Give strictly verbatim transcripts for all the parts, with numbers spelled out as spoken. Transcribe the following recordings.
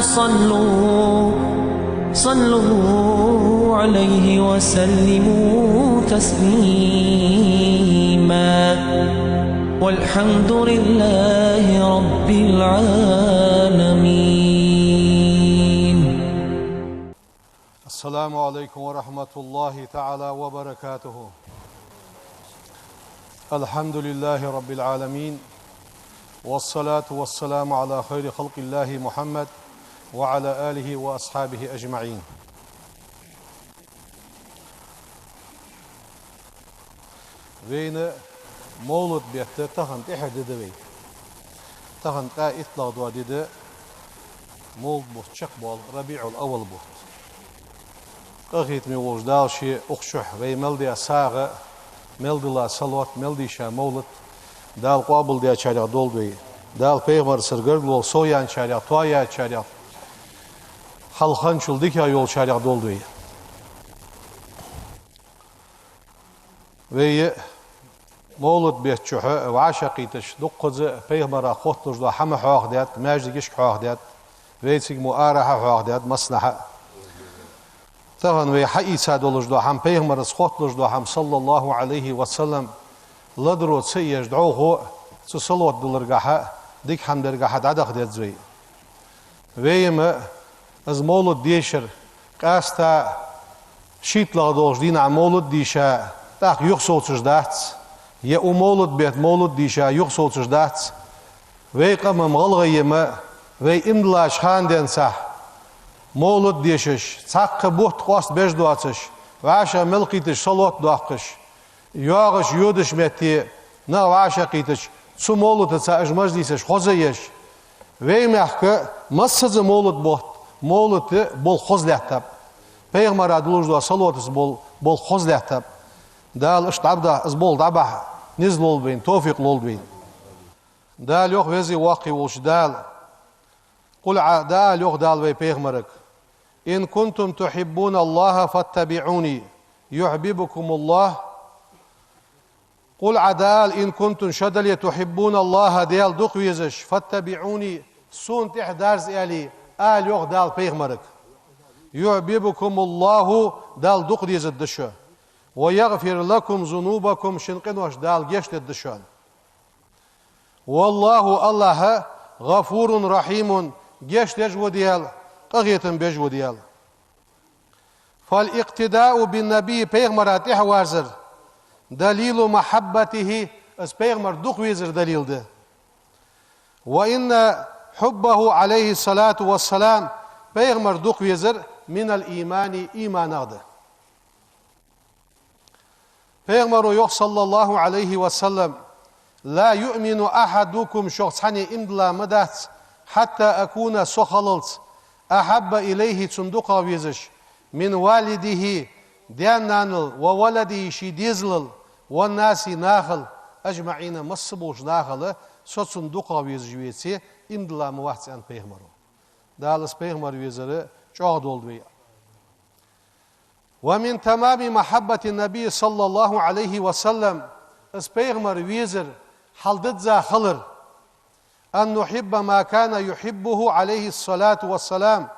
صلوا، صلوا عليه وسلموا تسليما. والحمد لله رب العالمين. السلام عليكم ورحمة الله تعالى وبركاته. الحمد لله رب العالمين، والصلاة والسلام على خير خلق الله محمد وعلى آله وأصحابه أجمعين. Вайна мовлат бетта тахан тӀехьа ди да вай. Тахан ткъаь иттлагӀа ди да, мовлат бутт чакхбоал, РабиӀул-аввал бутт. Къахетаме волча Дала ше укх чухь вай мел даь сагӀа, мел дилла салот, мел дийша мовлат Дала къоабалдечарех долда вай. Дала пайхамарагара гаргало совъяьчарех, тоаяьчарех, хьалханчул дикагӀа йолчарех долда вай. Вай мовлат бетта чухь вӀашагӀкхийтача дуккхаза пайхамарах хотталуш дола хӀама хьоахадаьд, маьждигашка хьоахадаьд, вайцига мо арахьа хьоахадаьд массанахьа. Тахан вай хьаийца долаш дола хӀама, пайхамарах хотталуш дола хӀама, صلى الله عليه وسلم, ладувгӀа ца еш дӀахо цу салот даларгахьа, дика хӀама даргахьа дӀадаха деза вай. Вай ма из мовлат дешар, къаьстта шийтталагӀа долча дийнахьа мовлат дийша, тӀаккха юхасовцаш дац, е укх мовлат бетта мовлат дийша юхасовцаш дац. Вай къамам гӀалгӀай ма, вай иман диллача хана денз мовлат дешаш, цхьаккха бутт къоастабеш доацаш, вӀашагӀ мел кхийтача салот доаккхаш, йоагӀача йодача метте нах вӀашагӀкхийтача, цу мовлатаца уж мажлисаш хоза еш. Вай мехка массаза мовлат бутт, мовлата болх хоза лаьттаб. Пайхамара дуллуш дола салотаца бол-, болх хоза лаьттаб. Дала иштта дӀабаха, из болх дӀабахьа низ лолда вайна, товфикъ лолда вайна. Дала йоах, Веза Воккха волча Дала: قل, Ӏа-, Дала йоах Дала вай пайхамарага: إن كنتم تحبون الله فاتبعوني يحببكم الله. قل, Ӏа Дала: إن كنتم, шо дале, تحبون الله, Даьла дукха везаш, فاتبعوني, сона тӀехьа дарза, аьле, ала йоах Дала пайхамарага. يحببكم الله, Дала дукха дезаргда шо. ويغفر لكم ذنوبكم, шун къинош Дала гешт дергда шоана. والله, АллахӀ, غفور رحيم, гешт деш ва Даьла, къахетам беш ва Даьла. فالاقتداء بالنبي, пайхамара тӀехьавазар, دليل محبته, из пайхамар дукха везара далил да. وإن حبه عليه الصلاة والسلام, пайхамар дукха везар, من الإيمان, иманах да. Пайхамара йоах, صلى الله عليه وسلم: لا يؤمن أحدكم, шух цхьанне иман дилла ма дац, حتى أكون, со хилалца, أحب إليه, цунна дукхагӀа везаш, من والده, даь-нанал, وولده, ший дезалал, والناس, нахал, أجمعين, масса болча нахал, со цунна дукхагӀа везаш веце, иман дилла ма вац, аьннад пайхамара. Дала из пайхамар везар чӀоагӀа долда вай. ومن تمام محبة النبي صلى الله عليه وسلم, из пайхамар везар хьалдизза хилар, أن نحب ما كان يحبه عليه الصلاة والسلام,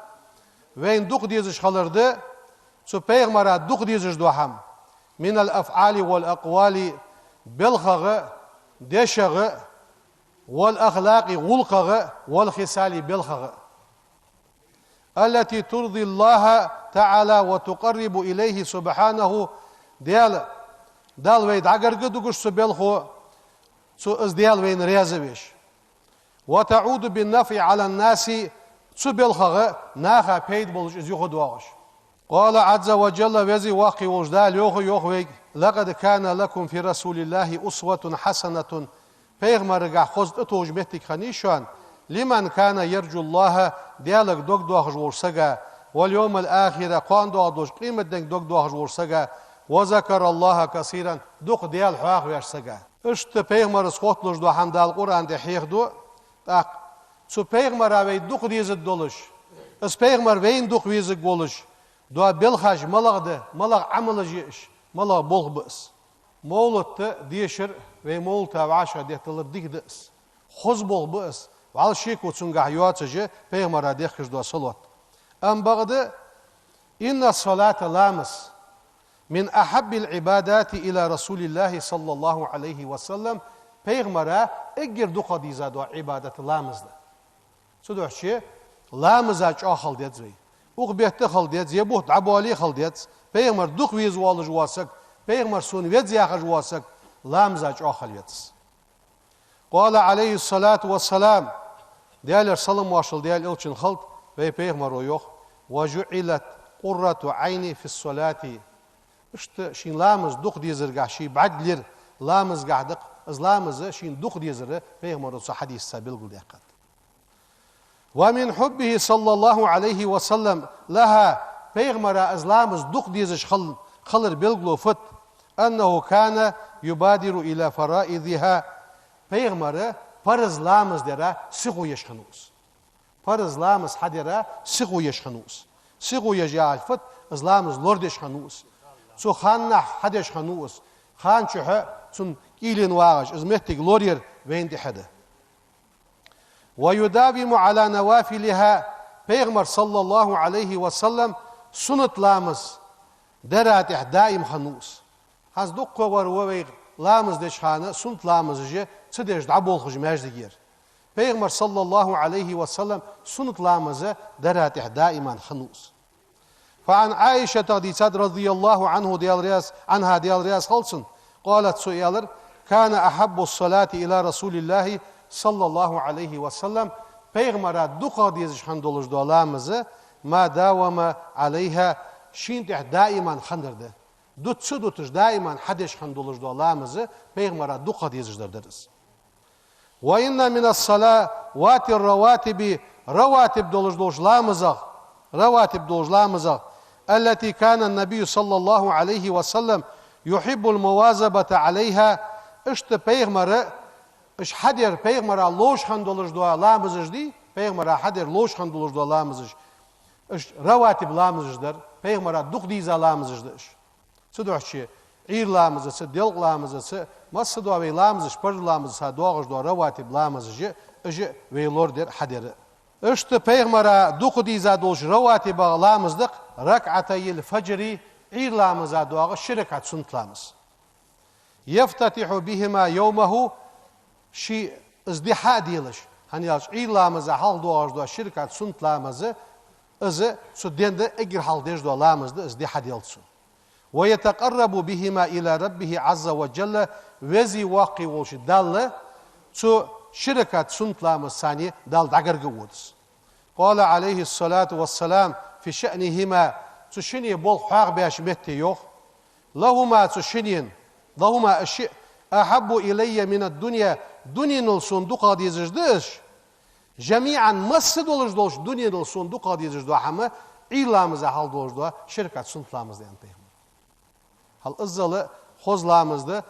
вайна дукха дезаш хилар да, цу пайхамара дукха дезаш дола хӀама, من الأفعال والأقوال, белхагӀа, дешагӀа, والأخلاق, гӀулакхагӀа, والخصال, белхагӀа. التي ترضي الله تعالى وتقرب إليه سبحانه, Даьла, Далла вай дӀагарга дугаш цу белхо, цу из Даьла вайна раьза веш. وتعود بالنفع على الناس, цу белхагӀа наха пайда болаш из юхадоагӀаш. قال عز وجل, Веза Воккха волча Дала йоах, йоах вайга: لقد كان لكم في رسول الله أسوة حسنة, пайхамарагахь хоза тӀатовжа моттиг хиннай шоана, لمن كان يرجو الله, Даьлага дог доахаш волча сага, واليوم الآخر, кхоана доагӀа долча къематденга дог доахаш волча сага, وذكر الله كثيرا, дукха Даьла хьоахавеш сага. Иштта пайхамарах хотталуш дола хӀама Дала Къуръан тӀа хьехаду, тӀаккха цу пайхамара вай дукха дезаргдолаш, из пайхамар вайна дукха везаргволаш дола белхаш малагӀа да, малагӀа Ӏамалаш я уж, малагӀа болх ба из. Мовлат дешар, вай мовлата вӀашагӀдетталар дика да из. Хоза болх ба из. Валлахӏи, шеко цунгахь йоацаш, пайхамара дехкаш дола салот. Амма бакъда, إن الصلاة, ламаз, من أحب العبادات إلى رسول الله صلى الله عليه وسلم, пайхамара эггара дукхагӏа дезаш дола Ӏибадат ламаз да. Цудухьа ламаза чӏоагӏа хила деза вай. Укх бетта хила деза, е бутт дӏабоале хила деза, пайхамар дукха веза волаш вола саг, пайхамар сона веза яхаш вола саг, ламаза чӏоагӏа хила веза. قال عليه الصلاة والسلام, Даьлера салам-моаршал Даьла элчана хилда, вай пайхамара йоах: وجعلت قرة عيني في الصلاة. Иштта шийна ламаз дукха дезаргахь ший бӏарг лир ламазгахь да-кх, из ламаз шийна дукха дезар пайхамара цу хьадисаца белгалдаьккхад. ومن حبه صلى الله عليه وسلم لها, пайхамара из ламаз дукха дезаш хил-, хилара белгало фуд? أنه كان يبادر إلى فرائضها. Пайхамар парз ламаз дара сихо еш хиннав из. Парз ламаз хьадара сихо еш хиннав из. Сихо еш яхар фуд? Из ламаз лорадеш хиннав из. Цу ханнахь хьадеш хиннав из. Хан чухь цунна кӏийлен вагӏаш, из моттиг лораяр вайна тӏехь да. ويداوم على نوافلها, пайхамар, صلى الله عليه وسلم, суннат ламаз дара тӏехь даим хиннав из. Хӏанз дуккха вар ва вайх ламаз деча хана суннат ламазаш ца деш дӏаболхаш маьждигера. Пайхамар, صلى الله عليه وسلم, суннат ламаз дара тӏехь даиман хиннав из. فعن عائشة, дийцад, رضي الله عنه, Даьла раьза-, عنها, Даьла раьза хилва цунна, قالت, цо аьлар: كان أحب الصلاة إلى رسول الله صلى الله عليه وسلم, пайхамара дукхагӏа дезаш хинна долаш дола ламаз, ما داوم عليها, шийна тӏехь даиман хиннар да. Дуташ, дуташ, даиман хьадеш хинна долаш дола ламаз пайхамара дукхагӏа дезаш дар дар из. وإن من الصلوات الرواتب, раватиб долаш долча ламазех, раватиб долча ламазех, التي كان النبي صلى الله عليه وسلم يحب المواظبة عليها, иштта пайхамар, уж хьадер пайхамара ловш хинна долаш дола ламазаш дий, пайхамара хьадер ловш хинна долаш дола ламазаш, уж раватиб ламазаш дар, пайхамара дукха деза ламазаш да уж. Цудухьа Ӏуйра ламазаца, делкъа ламазаца, масса дола вай ламазаш, парз ламазаца доагӏаш дола раватиб ламазаш, уж вай лорадар, хьадар. Иштта пайхамара дукха деза долаш раватибех ламаз да-кх ركعتي الفجر, Ӏуйра ламаза доагӏа ши ракаӏат суннат ламаз. يفتتح بهما يومه, ший из ди хьа а делаш, хӏана аьлча Ӏуйра ламаза хьалха доагӏаш дола ши ракаӏат суннат ламаз, из цу ден эггара хьалха деш дола ламаз да, из ди хьаделча цо. ويتقرب بهما إلى ربه عز وجل, Везеи Воккхеи волча Далла цу ши ракаӏат суннат ламазаца Далла дӏагарга а вода из. قال عليه الصلاة والسلام في شأنهما, цу шинне болх хьоахабеш метте йоах: لهما, цу шиннена, لهما الشيء أحب إلي من الدنيا, дуненал сона дукхагӏа дезаш да уж, جميعا, масса долаш долча дуненал сона дукхагӏа дезаш дола хӏама, Ӏуйра ламаза хьалха долаш дола ши ракаӏат суннат ламаз да, аьннад пайхамара. Хьал иззал хоза ламаз да,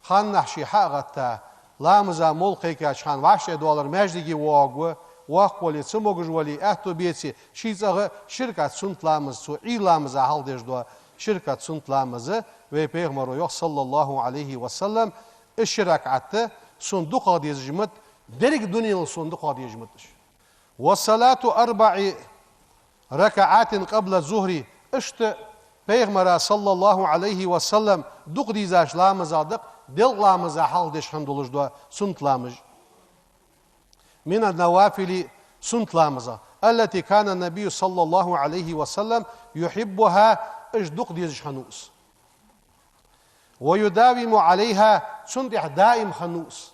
ханнахьа ше хьа а гӏатта, ламаза молла кхайкача хана вӏаштӏехьа доаллар маьждиге воагӏаргва, воккха вале, цамогаш вале, аьттув беце, ший цӏагӏа ши ракаӏат суннат ламаз, цу Ӏуйра ламаза хьалха деш дола ши ракаӏат суннат ламаз, вай пайхамара йоах, صلى الله عليه وسلم, из ши ракаӏат сона дукхагӏа дезаш ма да, деррига дуненал сона дукхагӏа дезаш ма да уж. وصلاة أربع ركعات قبل الظهر, иштта пайхамара, صلى الله عليه وسلم, дукха дезаш ламазех да-кх делкъа ламаза хьалха деш хинна долаш дола суннат ламаз. من النوافل, суннат ламазех. التي كان النبي صلى الله عليه وسلم يحبها, уж дукха дезаш хиннав из. ويداوم عليها, цунна тӏехь даим хиннав из.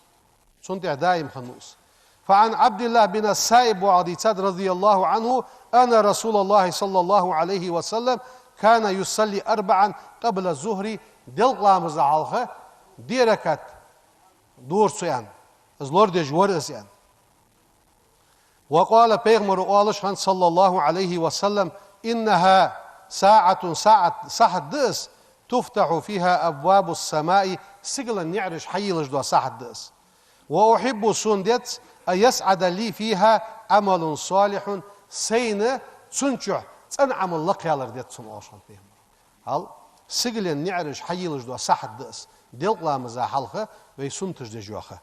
Цунна тӏехь даим хиннав из. فعن عبد الله بن السائب, воӏа дийцад, رضي الله عنه, أن رسول الله صلى الله عليه وسلم كان يصلي أربعا قبل الظهر, делкъа ламаза хьалха диъ ракаӏат дора цо, аьнна. Из лорадеш вар из, аьнна. وقال, пайхамара оалаш хиннад, صلى الله عليه وسلم: إنها ساعة, саӏат, сахьат да из, تفتح فيها أبواب السماء, сигален наӏараш хьайийлаш дола сахьат да из. وأحب, сона деза, أن يصعد لي فيها عمل صالح, сайна цун чу цӏена Ӏамал лакхъялар деза сона, оалаш хиннад пайхамара. Хьал, сигален наӏараш хьайийлаш дола сахьат да из, делкъа ламаза хьалха вай суннаташ деш йола ха.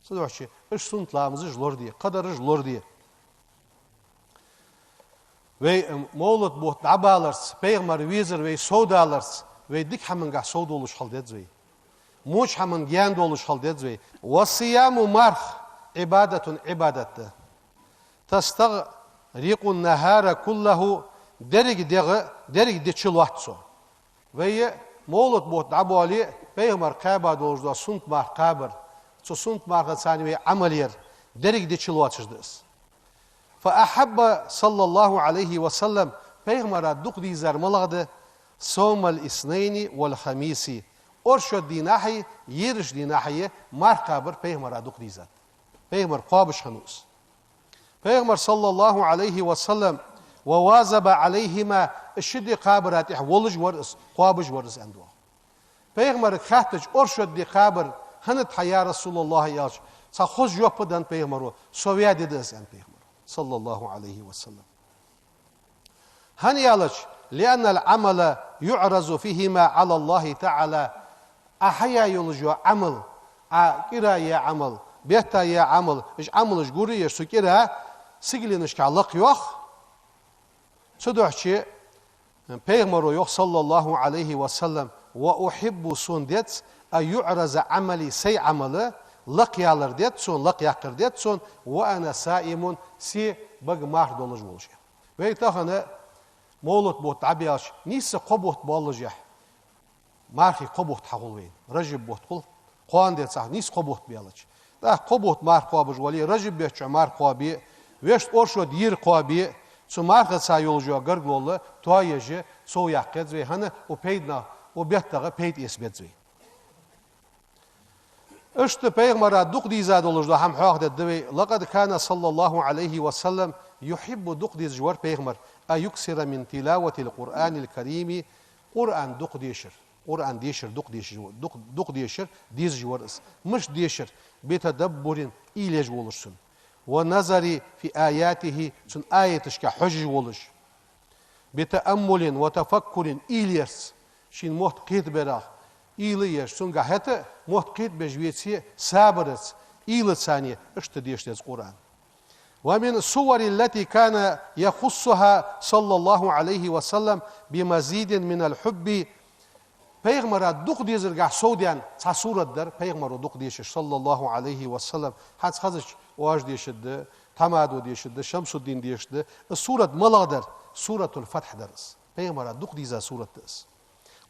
Цудухьа уж суннат ламазаш лораде, кхыдараш лораде. Вай, м, мовлат бутт дӀабаларца, пайхамар везар вай совдаларца, вай дика хӀамангахь совдолаш хила деза вай. Моча хӀаман гаьна долаш хила деза вай. والصيام, марха, عبادة, Ӏибадат да. تستغرق النهار كله, деррига дегӀ, деррига ди чулоац цо. Вай мовлат бутт дӀабоале, пайхамар кхаьба долаш дола суннат марха кхабар. Цу суннат мархаца вай Ӏамал яр, деррига ди чулоацаш да из. فأحب صلى الله عليه وسلم, пайхамара дукха дийзар малагӀа да: صوم الاثنين والخميس, оршот дийнахьеи, ераш дийнахьеи марха кхабар пайхамара дукха дийзад. Пайхамар кхобаш хиннав из. Пайхамар, صلى الله عليه وسلم, وواظب عليهما, из ши ди кхабара тӀехьа волаш вар из, кхобаш вар из, аьнна доагӀа. Пайхамарга хаьттача, оршот ди кхабар хӀана да хьа, я РасулаллахӀ, аьлча, цхьа хоза жоп а денна пайхамаро: со ваь ди да из, аьнна пайхамаро, صلى الله عليه وسلم. ХӀана аьлча, لأن العمل يعرض فيهما على الله تعالى. Ӏа хьаяь йолаш йола Ӏамал, Ӏа кӀира яь Ӏамал, бетта яь Ӏамал, уж Ӏамалаш гур еш цу кӀира сигаленашка лакхйоах. Цудухьа пайхамаро йоах, صلى الله عليه وسلم: وأحب, сона деза, أن يعرض عملي, сай Ӏамал лакхъялар деза сона, лакхъяккхар деза сона, وأنا صائم, се бага марха долаш волаш. Вай тахан мовлат бутт дӀабаьлча, нийсса кхо бутт боллашехь, мархий кхо бутт хьахул вайна. Ражаб бутт хул, кхоана ди цхьа, нийсса кхо бутт баьлча. ТӀаккха кхо бутт марха кхобаш вале, Ражаб бетта чу марха кхобе, вешта оршот дийра кхобе, цу мархаца йолаш йола гаргалол тоаеш, сов яккха еза вай, хӀана, укх пайданах, укх беттах пайда эца беза вай. Иштта пайхамара дукха дийза долаш дола хӀама хьоахадергда вай: لقد كان صلى الله عليه وسلم يحب, дукха дезаш вар пайхамар, أن يكثر من تلاوة القرآن الكريم, Къуръан дукха дешар, Къуръан дешар дукха дешаш, дукха, дукха дешар дезаш вар из. Мишта дешар? بتدبر, уйла еш волаш цунна. والنظر في آياته, цун аяташка хьожаш волаш. بتأمل وتفكر, уйла ярца, шийна мотт кхетабарах, уйла еш, цунгахь хӀаьта мотт кхетабеш веце, сабарца, уйлаца, иштта деша деза Къуръан. ومن السور التي كان يخصها صلى الله عليه وسلم بمزيد من الحب, пайхамара дукха дезаргахь совдаьнна цхьа сурат дар, пайхамаро дукха дешаш, صلى الله عليه وسلم, хӀанз хезача, оаш дешаргда, Тамадо дешаргда, Шамсуддин дешаргда, из сурат малагӀа дар? Суратуль-Фатхь дар из. Пайхамара дукха дийза сурат да из.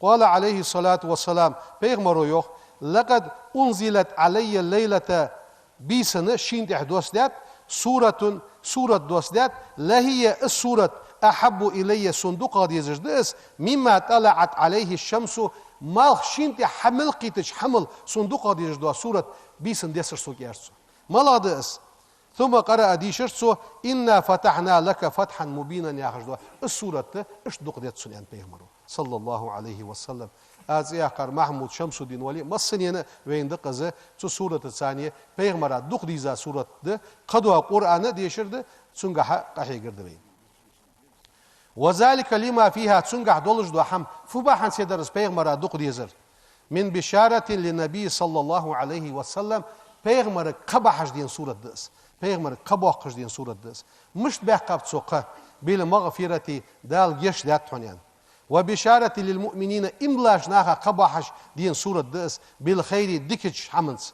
قال عليه الصلاة والسلام, пайхамаро йоах: لقد أنزلت علي الليلة, бийсан шийна тӀа доссадаьд, سورة, сурат доссадаьд, لهي, из сурат, أحب إلي, сона дукхагӀа дезаш да из, مما طلعت عليه الشمس, малх шийна тӀа хьа мел кхийтача хӀамал сона дукхагӀа дезаш дола сурат бийсан дессар сога, аьлар цо. МалагӀа да из? ثم قرأ, дийшар цо: إنا فتحنا لك فتحا مبينا, яхаш дола из сурат, иштта дукха деза сона, аьннад пайхамаро, صلى الله عليه وسلم. Аз цӀи яьккхар Махьмуд, Шамсуддин вале а, массанена вайна да-кх из, цу суратаца пайхамара дукха дийза сурат да, кхыдола Къуръан а дешар да, цунгахьа къахьегаргда вай. وذلك لما فيها, цунгахь долаш дола хӀама, фу бахьанца дар из пайхамара дукха дезар? من بشارة للنبي صلى الله عليه وسلم, пайхамарга кхаъ бахьаш дена сурат да из. Пайхамарга кхаъ боаккхаш дена сурат да из. Мишта баьккхаб цо кхаъ? بالمغفرة, Дала гешт даьд хьона, аьнна. وبشارة للمؤمنين, иман долча наха кхаъ бахьаш дена сурат да из, بالخير, дикача хӀаманца.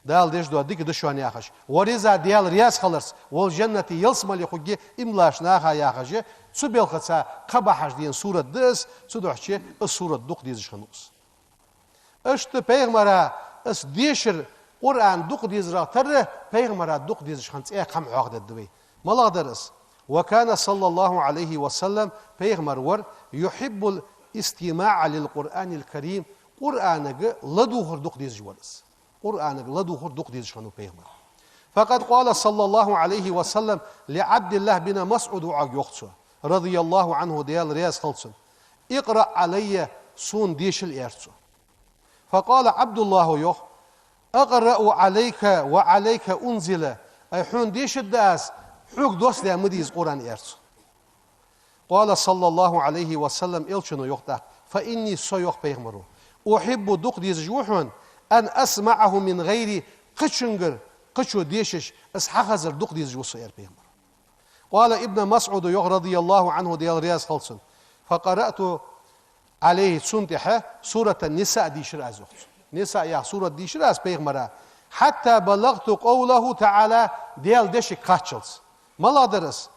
Дала деш дола дика да шоана яхаш, والرضا, Даьла раьза хиларца, والجنة, ялсмале хургья иман долча наха яхаш, цу балхаца кхаъ бахьаш дена сурат да из, цудухьа из сурат дукха дезаш хиннав из. Иштта пайхамара из дешар, Къуръан дукха дезарах тара, пайхамара дукха дезаш хинна цхьа кхы хӀама хьоахадергда вай. МалагӀа дар из? وكان صلى الله عليه وسلم, пайхамар вар, يحب الاستماع للقرآن الكريم, Къуръанага ладувгӀар дукха дезаш вар из. Къуръанага ладувгӀар дукха дезаш хиннав пайхамар. فقد قال صلى الله عليه وسلم لعبد الله بن مسعود, воӀага йоах цо, رضي الله عنه, Даьла раьза хилва цунна: اقرأ علي, сона дешал, аьлар цо. فقال عبد الله, йоах: أقرأ عليك وعليك أنزل, ай, хьона дешаргда аз, хьога доссадаь ма дий из Къуръан, аьлар цо. قال صلى الله عليه وسلم, элчано йоах тӀаккха: فإني, со, йоах пайхамаро, أحب, дукха дезаш ва хьона, أن أسمعه من غيري, кхычунгара кхычо дешаш, из хьахазар дукха дезаш ва со, аьлар пайхамара. قال ابن مسعود, йоах, رضي الله عنه, Даьла раьза хилва цунна: فقرأت عليه, цунна тӀехьа, سورة النساء дийшар аз, йоах цо. Нисаъ яха сурат дийшар аз пайхамара, حتى بلغت قوله تعالى, Даьла дешага кхаччалца. МалагӀа дар из?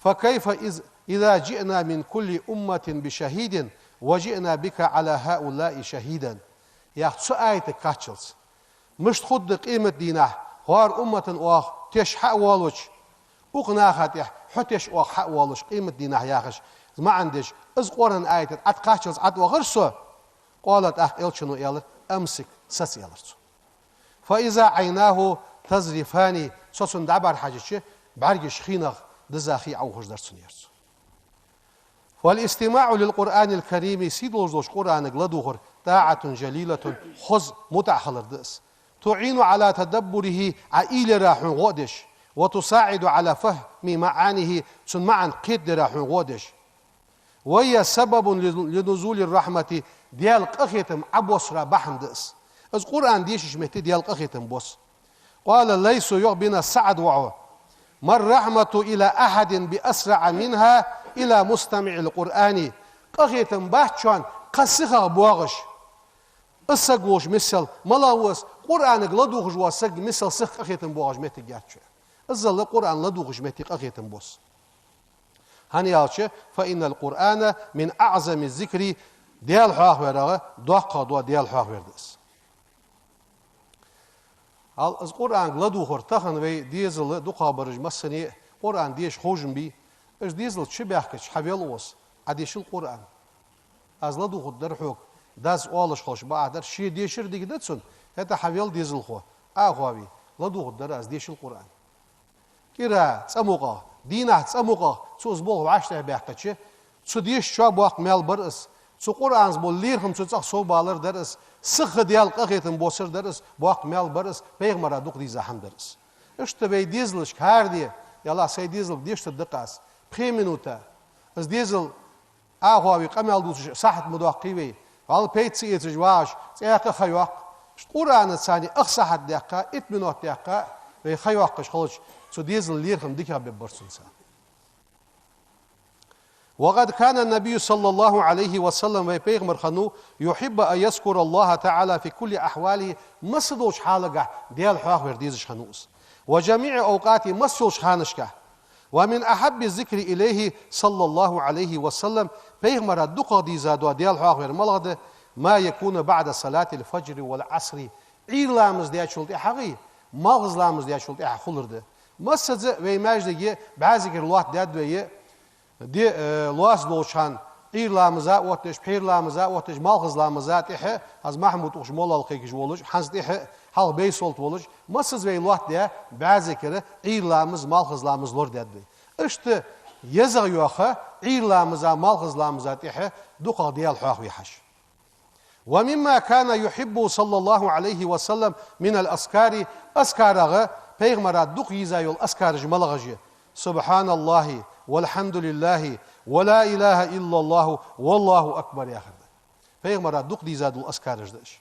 فكيف إذ-, إذا جئنا من كل أمة بشهيد وجئنا بك على هؤلاء شهيدا. Яха цу аятага кхаччалца. Мишта хургда къемат дийнахьа, хӀара умматана оаха теш хьа а воаллача, укх наха тӀехьа хьо теш оаха хьа а воаллаш къемат дийнахьа, яхаш, маӀан деш, из Къуръан аятага Ӏад кхаччалца Ӏад оахар со. قال, тӀаккха элчано аьлар: أمسك, саца, аьлар цо. فإذا عيناه تذرفان, цо цунна дӀабӀарахьежача, бӀаргаш хинах дизза хий Ӏоухаш дар цунна, аьлар цо. والاستماع للقرآن الكريم, сий долаш долча Къуръанага ладувгӀар, طاعة جليلة, хоза мутӀахьа хилар да из. تعين على تدبره, Ӏа уйла яра хьона гӀо а деш, وتساعد على فهم معانيه, цун маӀан кхетадара хьона гӀо а деш. وهي سبب لنزول الرحمة, Даьла къахетам Ӏобоссара бахьан да из. Из Къуръан дешача метте Даьла къахетам босс. قال الليث, йоах, بن سعد воӀо: ما الرحمة إلى أحد بأسرع منها إلى مستمع القرآن. Къахетам бац шоана кхы сихагӀа боагӀаш, из саг волаш мисал, малагӀа ва из, Къуръанага ладувгӀаш вола саг мисал сиха къахетам боагӀаш моттиг яц шоана. Иззал Къуръан ладувгӀача метте къахетам босс. ХӀана аьлча, فإن القرآن من أعظم الذكر, Даьла хьоахаварах доккхагӀа дола Даьла хьоахавар да из. Хьал из Къуръанага ладувгӀар тахан вай дезала дукхагӀбараш массане а Къуръан деша ховш ма бий, уж дезала чубаьхкача хьавел ос, Ӏа дешал Къуръан. Аз ладувгӀаргдар хьога, дас оалаш хилча бакъахьа дар, ше дешар дика да цунна, хӀаьта хьавел дезалхо, Ӏа а хьоахаве, ладувгӀаргдар аз, дешал Къуръан. КӀира цкъа мукъагӀа, дийнахьа цкъа мукъагӀа цо из болх вӀаштӀехьабаьккхача, цо дешачоа боккха маьл бар из, цо Къуръанца бола лерхӀам цо цӀагӀа совбалар дар из, сиха Даьла къахетам боссар дар из, боккха маьл бар из, пайхамара дукха дийза хӀама дар из. Иштта вай дезалашка хӀара ди, ялла, сай дезалга деша даккха аз, пхи минута. Из дезал Ӏа а хьоахаве, къамаьл дувцаш сахьат ма доаккхий вай. Валла пайда ца эцаш вагӀаш, цӀаькха а ха йоаккх. Къуръанаца цхьана ах сахьат даьккха, итт минот даьккха, вай ха йоаккхаш хилча, цу дезала лерхӀам дикагӀа бергбар цунца. وقد كان النبي صلى الله عليه وسلم, вай пайхамар хиннав, يحب أن يذكر الله تعالى في كل أحواله, масса долча хьалагахьа Даьла хьоахавар дезаш хиннав из. وجميع أوقاته, масса йолча ханашкахьа. ومن أحب الذكر إليه صلى الله عليه وسلم, пайхамара дукхагӀа дийза дола Даьла хьоахавар малагӀа да, ما يكون بعد صلاة الفجر والعصر, Ӏуйра ламаз даьчул тӀехьагӀеи, малхаза ламаз даьчул тӀехьагӀа хулар да. Массаза а вай маьждиге бӀаь зикар лоаттадаьд вай, ди, э, лоаца долча хана, Ӏуйра ламаза а оттадеш, пхьера ламаза а оттадеш, малхаза ламаза а тӀехьа, хӀанз Махьмуд укхаза молла кхайкаш волаш, хӀанз тӀехьа, хьалха Байсолта волаш, массаза вай лоаттадаь бӀаь зикар Ӏуйра ламаз, малхаза ламаз лорадаьд вай. Иштта езагӀа йоаха, Ӏуйра ламаза, малхаза ламаза тӀехьа дукхагӀа Даьла хьоахаве хьажа. ومما كان يحبه صلى الله عليه وسلم من الأذكار, азкарагӀа пайхамара дукха дийза йола азкараш малагӀаш я: سبحان الله والحمد لله ولا إله إلا الله والله أكبر яхар да. Пайхамара дукха дийза дола азкараш да уж.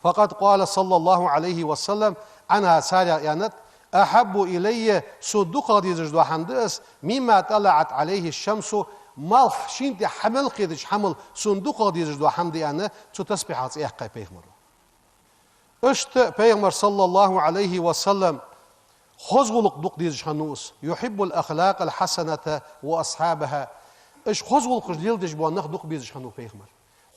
فقد قال صلى الله عليه وسلم عنها, царех аьннад: أحب إلي, сона дукхагӀа дезаш дола хӀама да из, مما طلعت عليه الشمس, малх шийна тӀа хьа мел кхетача хӀамал сона дукхагӀа дезаш дола хӀама да, аьнна, цу тасбихьах цӀи яьккхай пайхамара. Иштта пайхамар, صلى الله عليه وسلم, хоза гӀулакх дукха дезаш хиннав из, يحب الأخلاق الحسنة وأصحابها. Уж хоза гӀулакхаш леладеш бола нах дукха безаш хиннав пайхамар.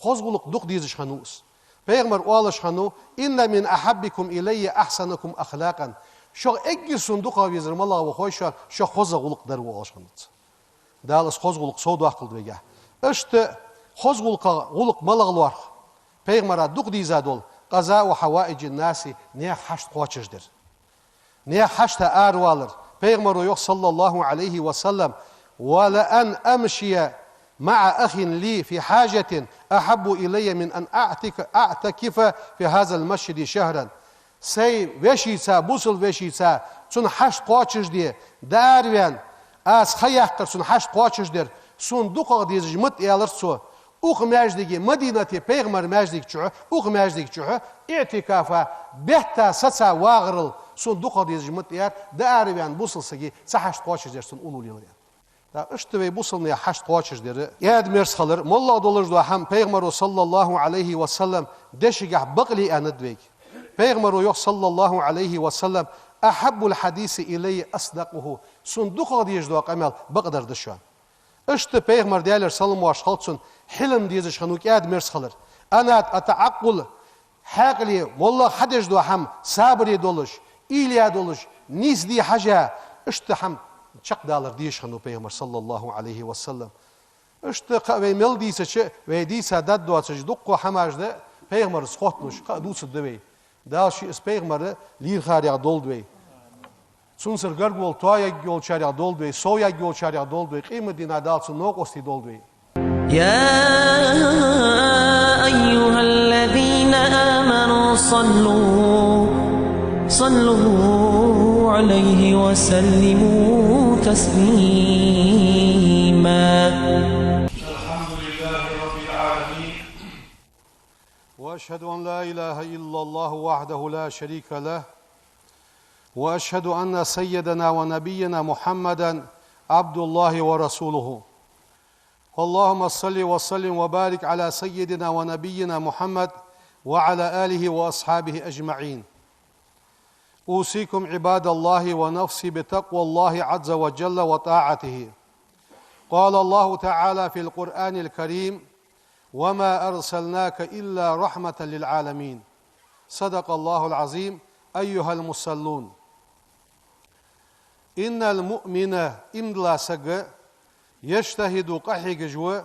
Хоза гӀулакх дукха дезаш хиннав из. Пайхамар оалаш хиннав: إن من أحبكم إلي أحسنكم أخلاقا. Шух эггара сона дукхагӀа везар малагӀа ва хой шоана, шух хоза гӀулакх дар ва, оалаш хиннав цо. Дала из хоза гӀулакх совдоаккхалда вайгахьа. Иштта хоза гӀулакхах гӀулакх малагӀа лоархӀ? Пайхамара дукха дийза дола: قضاء حوائج الناس, наьха хьашт кхоачашдар. Наьха хьашта аравалар. Пайхамаро йоах, صلى الله عليه وسلم: ولأن أمشي مع أخ لي في حاجة أحب إلي من أن أعتك-، أعتكف في هذا المسجد شهرا. Сай вешийца, бусалба вешийца, цун хьашт кхоачашде, дӀаараваьнна, аз ха яккхар цун хьашт кхоачашдар сона дукхагӀа дезаш ма да, аьлар цо. Укх маьждиге, Мадинате пайхамара маьждига чухьа, укх маьждига чухьа, иӀтикафа, бетта саца вагӀарал Сона дукхагӀа дезаш ма да аьнна, дӀаараваьнна бусалба сага цхьа хьашт кхоачашдеш цунна уллув лелар аьнна. ТӀаккха иштта вай бусалба наьха хьашт кхоачашдер. КӀаьда-мерза хилар, моллагӀа долаш дола хӀама, пайхамара, саллаллахӀу Ӏалайхи ва саллам, дешагахьа бакъ ле аьннад вайга. Пайхамара йоах, саллаллахӀу Ӏалайхи ва саллам: «أحب الحديث إلي أصدقه». Сона дукхагӀа дезаш дола къамаьл бакъдар да шоана. Иштта пайхамар, Даьлера салам-моаршал хилда цунна, хьилам дезаш хиннав, кӀаьда-мерза хилар. Анат, ат-таӀаккъул, хьаькъале, моллагӀа хьадеш дола хӀама сабаре долаш, уйла е долаш, нийса де хьажа, иштта хӀама чакхдалар дезаш хиннав пайхамар, саллаллахӀу Ӏалайхи ва саллам. Иштта кхы а вай мел дийцача, вай дийца даргдоацаш дуккха хӀамаш да пайхамарца хотталуш, кхы а дувцаргда вай. Дала ший из пайхамар лийрхарех долда вай. Цунцара гаргало тоаергйолчарех долда вай, совъергйолчарех долда вай, къематдийнахьа Дала цун новкъостий долда вай. يا أيها الذين آمنوا صلوا صلوا عليه وسلموا تسليما. الحمد لله رب العالمين. وأشهد أن لا إله إلا الله وحده لا شريك له، وأشهد أن سيدنا ونبينا محمدا عبد الله ورسوله. اللهم صل وسلم وبارك على سيدنا ونبينا محمد وعلى آله وأصحابه أجمعين. أوصيكم عباد الله ونفسي بتقوى الله عز وجل وطاعته. قال الله تعالى في القرآن الكريم: وما أرسلناك إلا رحمة للعالمين. صدق الله العظيم. أيها المصلون. إن المؤمن, иман дола саг, يجتهد, къахьегаш ва,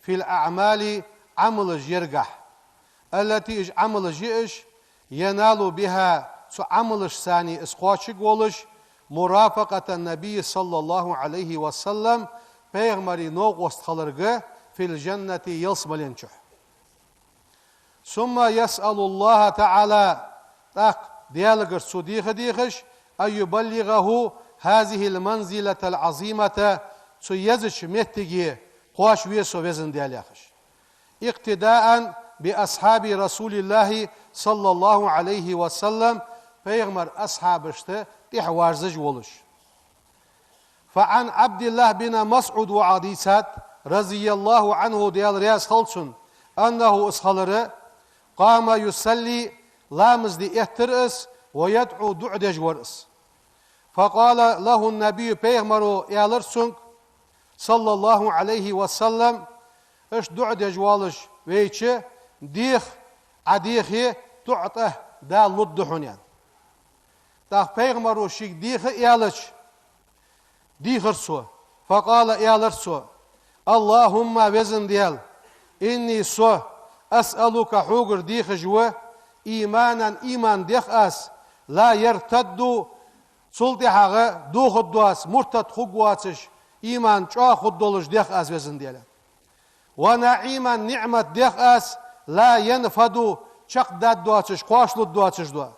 في الأعمال, Ӏамалаш яргахьа, التي, уж Ӏамалаш я уж, ينال بها, цу Ӏамалашца из кхоачаргволаш, مرافقة النبي صلى الله عليه وسلم, пайхамара новкъост хиларга, في الجنة, ялсмален чу. ثم يسأل الله تعالى, тӀаккха Даьлагара цо деха дехаш, أن يبلغه هذه المنزلة العظيمة, цу езача моттиге кхоачаве со, Везан Даьла, яхаш. اقتداء بأصحاب رسول الله صلى الله عليه وسلم, пайхамара асхьабашта тӀехьа верзаш волаш. فعن عبد الله بن مسعود, ваӀа дийцад, رضي الله عنه, Даьла раьза хилва цунна, أنه, из хилар, قام يصلي, ламаз де эттар из, ويدعو, дуӀа деш вар из. فقال له النبي, пайхамара аьлар цунга, صلى الله عليه وسلم, иштта дуӀа деш волаш вайча: «Деха, Ӏа дехе, дуӀа тӀа Дала лургда хьона», — аьнна. ТӀаккха пайхамара шийга деха аьлча, дийхар цо. فقال, аьлар цо: اللهم, Везан Даьла, إني, со, أسألك, хьогара дехаш ва, إيمانا, иман дех аз, لا يرتد, цул тӀехьагӀа дохаргдоаца, муртад хургвоацаш, иман чӀоагӀа хургдолаш дех аз, Везан Даьла. ونعيما, ниӀмат дех аз, لا ينفد, чакхдаргдоацаш, кхоачалургдоацаш дола.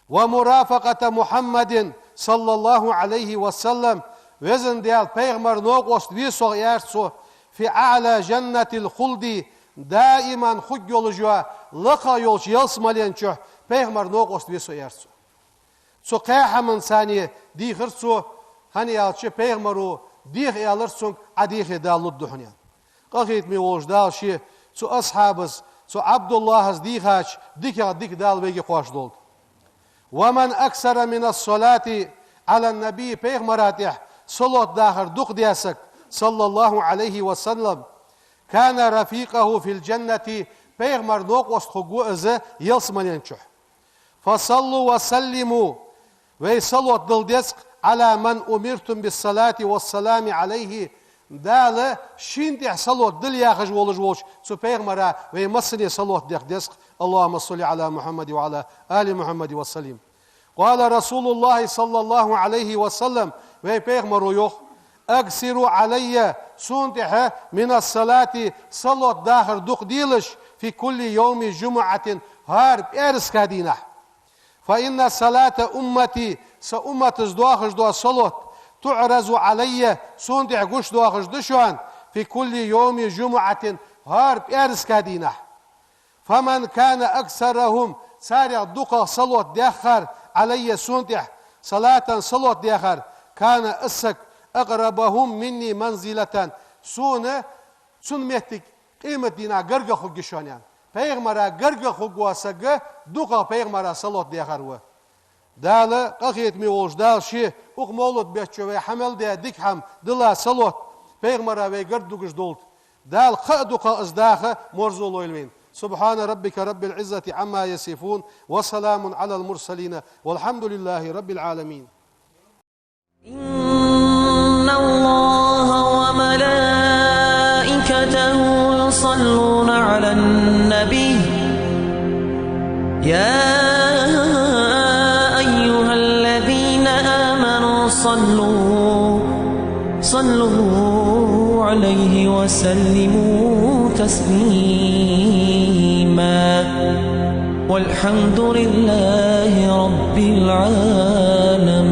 ومرافقة محمد صلى الله عليه وسلم, Везан Даьла, пайхамара новкъост ве со, аьлар цо, في أعلى جنة الخلد, даиман хургйолаш йола, лакха йолча ялсмален чу пайхамара новкъост ве со, аьлар цо. Цу кхаь хӀаманца дийхар цо, хӀана аьлча пайхамара деха, аьлар цунга, Ӏа дехе Дала лургда хьона, аьнна. Къахетаме волча Дала ше цу асхьабаца, цу ӀабдуллахӀаца дийхача дикагӀа дика Дала вайга кхоачадолда. ومن أكثر من الصلاة على النبي, пайхамара тӀехьа салот дахар дукха даь саг, صلى الله عليه وسلم, كان رفيقه في الجنة, пайхамара новкъост хургва из ялсмален чу. فصلوا وسلموا, вай салот дала деза-кх, على من أمرتم بالصلاة والسلام عليه, Дала шийна тӀехьа салот дала яхаш волаш волча цу пайхамара вай массане салот деха деза-кх. اللهم صل على محمد وعلى آل محمد وسلم. قال رسول الله صلى الله عليه وسلم, вай пайхамара йоах: أكثروا علي, сона тӀехьа, من الصلاة, салот дахар дукха делаш, في كل يوم جمعة, хӀара пӀаьраска дийнахьа. فإن صلاة أمتي, са умматаца доахаш дола салот, تعرض علي, сона тӀехьа гуш доахаш да шоана, في كل يوم جمعة, хӀара пӀаьраска дийнахьа. فمن كان أكثرهم, царех дукхагӀа салот деххар, علي сона тӀехьа صلاة салот дехар, كان из саг أقربهم مني منزلة сона цун моттиг къематдийнахьа гаргагӀа хургья шоана, аьнна. Пайхамара гаргагӀа хургвола саг дукхагӀа пайхамара салот дехар ва. Дала, къахетаме волча Дала ше укх мовлат бетта вай хьа мел даь дика хӀама дилла салот пайхамара вай гарга дугаш долда. Дала кхы а дукхагӀа из даха марзо лойла вайна. سبحان ربك رب العزة عما يصفون وسلام على المرسلين والحمد لله رب العالمين. إن الله وملائكته يصلون على النبي يا أيها الذين آمنوا صلوا صلوا عليه وسلموا تسليما. والحمد لله رب العالمين.